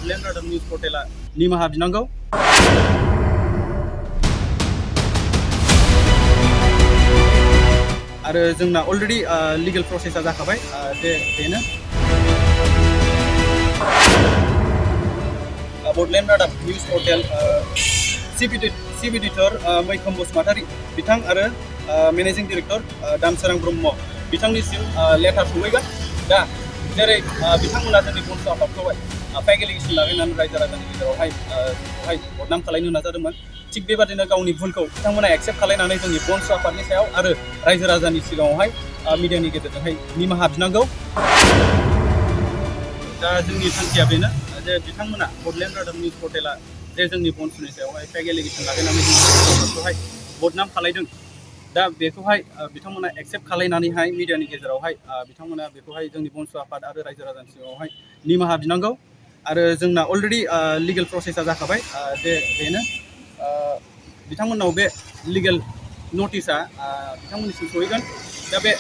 Bodoland Radab News Portala nimaha binango. आरो जोंना already legal प्रोसेसा जाखाबाय जे बेनो Bodoland Radab News Portal CB editor मैखोम बसुमतारी बिथां आरो मैनेजिंग डाइरेक्टर दामसोरां ब्रह्म बिथांनिसिम लेटार सौहैगोन दा जेरै बिथांमोना जोंनि BoNSU आफादखौहाय फेक एलिगेशन लागायनानै रायजो राजानि गेजेरावहाय बदनाम खालामनो नाजादोंमोन थिग बेबादिनो गावनि भुलखौ बिथांमोना एक्सेप्ट खालामनानै जोंनि BoNSU आफादनि सायाव आरो रायजो राजानि सिगाङावहाय मिडियानि गेजेरजोंहाय निमाहा बिनांगौ दा जोंनि थांखिया बेनो जे बिथांमोना Bodoland Radab News Portala जे जोंनि BoNSUनि सायावहाय फेक एलिगेशन लागायनानै जोंखौहाय बदनाम खालामदों दा बेखौहाय बिथांमोना एक्सेप्ट खालामनानैहाय मिडियानि गेजेरावहाय बिथांमोना बेखौहाय जोंनि BoNSU आफाद आरो रायजो राजानि सिगाङावहाय निमाहा बिनांगौ आरो जोंना अलरेडी लीगल प्रोसेसा जाखाबाय जे बेनो बिथांमोननाव बे लीगल नटिसा बिथांमोननिसिम सहैगोन दा बे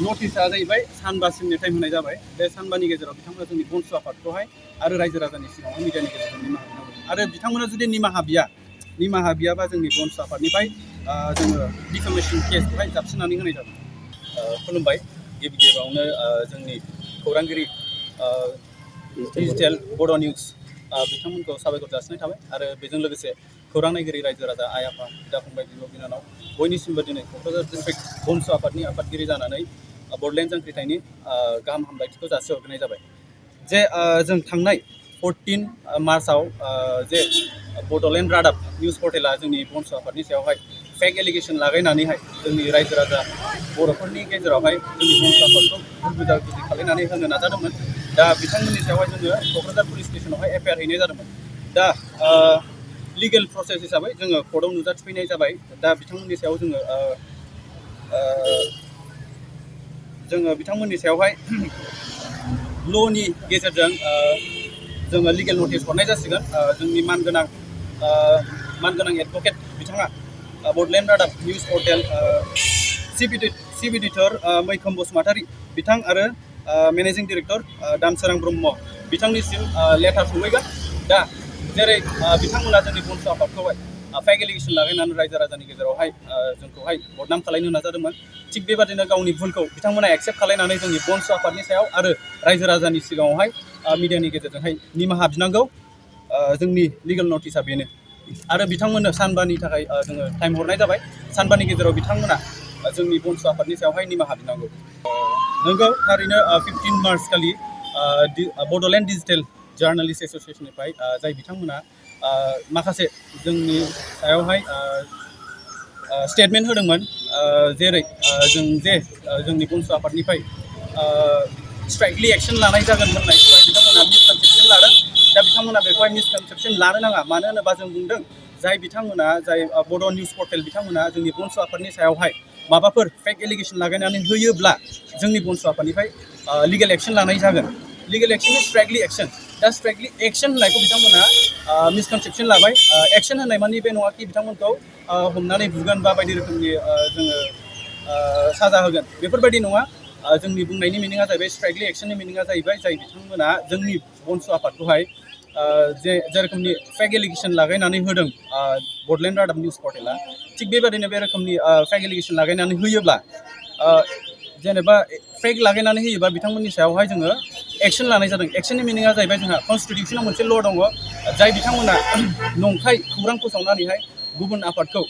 नटिसा जाहैबाय सानबासिमनि टाइम होनाय जाबाय बे सानबानि गेजेराव बिथांमोना जोंनि BoNSU आफादखौहाय आरो रायजो राजानि सिगाङाव मिडियानि गेजेरजों निमाहा बिनांगौ आरो बिथांमोना जुदि निमाहा बियाबा जोंनि BoNSU आफादनिफ्राय जोङो डिफेमेशन केसखौहाय जाबसिननानै होनाय जागोन खुलुमबाय गिबि गिबियावनो जोंनि खौरांगिरि डिजिटेल BoDonews बिथांमोनखौ साबायखर जासिनाय थाबाय आरो बेजों लोगोसे खौरां नायगिरि रायजो राजा आइ आफा बिदा फंबाय बिब' बिनानाव बयनिसिमबो दिनै क'क्राझार डिस्ट्रिक्ट BoNSU आफादनि आफादगिरि जानानै बड'लेण्ड जांख्रिथायनि गाहाम हामलायथिखौ जासिहरग्रोनाय जाबाय जे जों थांनाय 14 मार्चआव जे Bodoland Radab News Portala जोंनि BoNSU आफादनि सायावहाय फेक एलिगेशन लागायनानैहाय जोंनि रायजो राजा बर'फोरनि गेजेरावहाय जोंनि BoNSU आफादखौ बुरजा खालामनानै होनो नाजादोंमोन दा बिथांमोननि सायावहाय जोङो क'क्राझार पुलिस स्टेशनावहाय एफआइआर हैनाय जादोंमोन दा लीगल प्रसेस हिसाबै जोङो कर्टआव नुजाथिफैनाय जाबाय दा बिथांमोननि सायाव जोङो बिथांमोननि सायावहाय ल'नि गेजेरजों जोङो लीगल नटिस हरनाय जासिगोन जोंनि मानगोनां एडभकेट बिथाङा Bodoland Radab News Portal CB editor मैखोम बसुमतारी बिथां आरो मैनेजिंग डाइरेक्टर दामसोरां ब्रह्म बिथांनिसिम लेटार सौहैगोन दा जेरै बिथांमोना जोंनि BoNSU आफादखौहाय फेक एलिगेशन लागायनानै रायजो राजानि गेजेरावहाय जोंखौहाय बदनाम खालामनो नाजादोंमन थिग बेबादिनो गावनि भुलखौ बिथांमोना एक्सेप्ट खालामनानै जोंनि BoNSU आफादनि सायाव आरो रायजो राजानि सिगाङावहाय मिडियानि गेजेरजोंहाय निमाहा बिनांगौ जोंनि लीगल नटिसा बेनो आरो बिथांमोननो सानबानि थाखाय जोङो टाइम हरनाय जाबाय सानबानि गेजेराव बिथांमोना जोंनि BoNSU आफादनि सायावहाय निमाहा बिनांगौ नंगौ थारैनो 15 मार्च खालि बड'लेण्ड डिजिटेल जार्नालिस्ट एस'सिएशननिफ्राय जाय बिथांमोना माखासे जोंनि सायावहाय स्टेटमेन्ट होदोंमोन जेरै जों जे जोंनि BoNSU आफादनिफ्राय स्ट्राइकलि एक्शन लानाय जागोन होननायखौहाय बिथांमोना मिसकनसेप्शन लादों दा बिथांमोना बेखौहाय मिसकनसेप्शन लानो नाङा मानो होनोबा जों बुंदों जाय बड' निउस पर्टेल बिथांमोना जोंनि BoNSU आफादनि सायावहाय माबाफोर फेक एलिगेशन लागायनानै होयोब्ला जोंनि BoNSU आफादनिफ्राय लीगल एक्शन लानाय जागोन लीगल एक्शन स्ट्राइकलि एक्शन दा स्ट्राइकलि एक्शन होननायखौ बिथांमोना मिसकनसेप्शन लाबाय एक्शन होननाय मानि बे नङा कि बिथांमोनखौ हमनानै बुगोन बा बायदि रोखोमनि जोङो साजा होगोन बेफोरबायदि नङा जोंनि बुंनायनि मिनिङा जाहैबाय स्ट्राइकलि एक्शननि मिनिङा जाहैबाय जाय बिथांमोना जोंनि BoNSU आफादखौहाय जे रोखोमनि फेक एलिगेशन लागायनानै होदों Bodoland Radab News Portala थिग बेबादिनो बे रोखोमनि फेक एलिगेशन लागायनानै होयोब्ला जेनेबा फेक लागायनानै होयोबा बिथांमोननि सायावहाय जोङो एक्शन लानाय जादों एक्शननि मिनिङा जाहैबाय जोंहा कनस्टिटिउसनाव मोनसे ल' दङ जाय बिथांमोना नंखाय खौरां फोसावनानैहाय गुबुन आफादखौ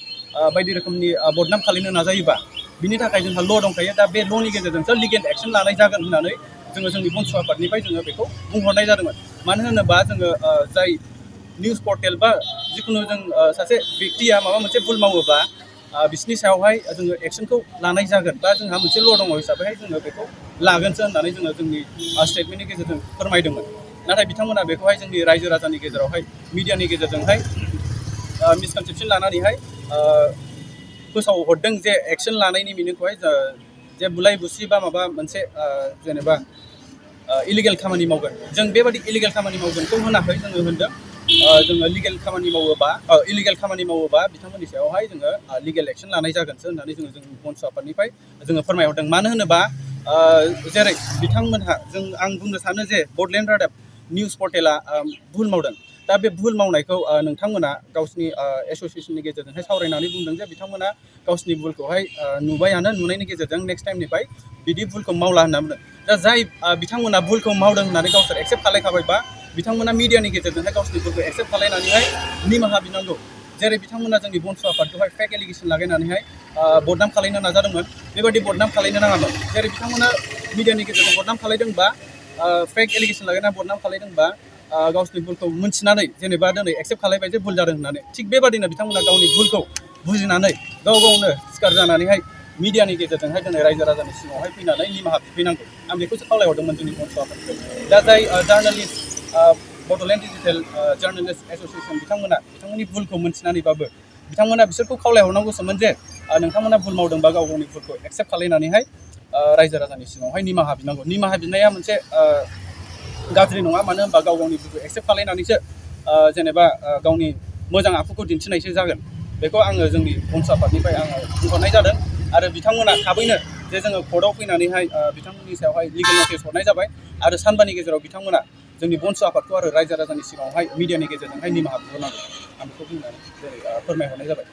बायदि रोखोमनि बदनाम खालामनो नाजायोबा बिनि थाखाय जोंहा ल' दंखायो दा बे ल'नि गेजेरजोंसो लीगल एक्शन लानाय जागोन होननानै जोङो जोंनि BoNSU आफादनिफ्राय जोङो बेखौ बुंहरनाय जादोंमोन मानो होनोबा जोङो जाय निउस पर्टेल बा जिखुनु जों सासे व्यक्तिया माबा मोनसे भुल मावोबा बिसोरनि सायावहाय जोङो एक्शनखौ लानाय जागोन बा जोंहा मोनसे ल' दङ हिसाबैहाय जोङो बेखौ लागोनसो होननानै जोङो जोंनि स्टेटमेन्टनि गेजेरजों फोरमायदोंमोन नाथाय बिथांमोना बेखौहाय जोंनि रायजो राजानि गेजेरावहाय मिडियानि गेजेरजोंहाय मिसकनसेप्शन लानानैहाय फोसावहरदों जे एक्शन लानायनि मिनिंखौहाय जे बुलाय बुसि बा माबा मोनसे जेनेबा इलिगेल खामानि मावगोन जों बेबादि इलिगेल खामानि मावगोनखौ होनाखै जोङो होनदों जोङो इलिगेल खामानि मावोबा बिथांमोननि सायावहाय जोङो लीगल एक्शन लानाय जागोनसो होननानै जोङो जोंनि BoNSU आफादनिफ्राय जोङो फोरमायहरदों मानो होनोबा जेरै बिथांमोनहा आं बुंनो सानो जे Bodoland Radab निउस पर्टेला भुल मावदों दा बे भुल मावनायखौ नोंथांमोना गावसिनि एसोसिएशननि गेजेरजोंहाय सावरायनानै बुंदों जे बिथांमोना गावसिनि भुलखौहाय नुबायानो नुनायनि गेजेरजों नेक्स्ट टाइमनिफ्राय बिदि भुलखौ मावला होनना बुंदों दा जाय बिथांमोना भुलखौ मावदों होननानै गावसोर एक्सेप्ट खालायखाबाय बा बिथांमोना मिडियानि गेजेरजोंहाय गावसिनि भुलखौ एक्सेप्ट खालायनानैहाय निमाहा बिनांगौ जेरै बिथांमोना जोंनि BoNSU आफादखौहाय फेक एलिगेसन लागायनानैहाय बदनाम खालायनो नाजादोंमोन बेबायदि बदनाम खालायनो नाङामोन जेरै बिथांमोना मिडियानि गेजेरजों बदनाम खालायदोंबा फेक एलिगेसन लागायनानै बदनाम खालायदोंबा गावसिनि भुलखौ मोनथिनानै जेनेबा दिनै एक्सेप्ट खालायबाय जे भुल जादों होननानै थिग बेबादिनो बिथांमोना गावनि भुलखौ बुजिनानै गाव गावनो सिखार जानानैहाय मिडियानि गेजेरजोंहाय दिनै रायजो राजानि सिगाङावहाय फैनानै निमाहा बिफैनांगौ आं बेखौसो खावलायहरदोंमोन जोंनि BoNSU आफादखौ दा जाय journalist Bodoland digital journalist association बिथांमोननि भुलखौ मोनथिनानैबाबो बिथांमोना बिसोरखौ खावलायहरनांगौसोमोन जे नोंथांमोना भुल मावदोंबा गाव गावनि भुलखौ एक्सेप्ट खालायनानैहाय रायजो राजानि सिगाङावहाय निमाहा बिनांगौ निमाहा बिनाया मोनसे गाज्रि नङा मानो होनबा गाव गावनि भुलखौ एक्सेप्ट खालायनानैसो जेनेबा गावनि मोजां आखुखौ दिन्थिनायसो जागोन बेखौ आङो जोंनि BoNSU आफादनिफ्राय आङो बुंहरनाय जादों आरो बिथांमोना थाबैनो जे जोङो कर्टआव फैनानैहाय बिथांमोननि सायावहाय लिगेल नटिस हरनाय जाबाय आरो सानबानि गेजेराव बिथांमोना जोंनि BoNSU आफादखौ आरो रायजो राजानि सिगाङावहाय मिडियानि गेजेरजोंहाय निमाहा बिहरनांगौ आं बेखौ बुंनानै जेरै फोरमायहरनाय जाबाय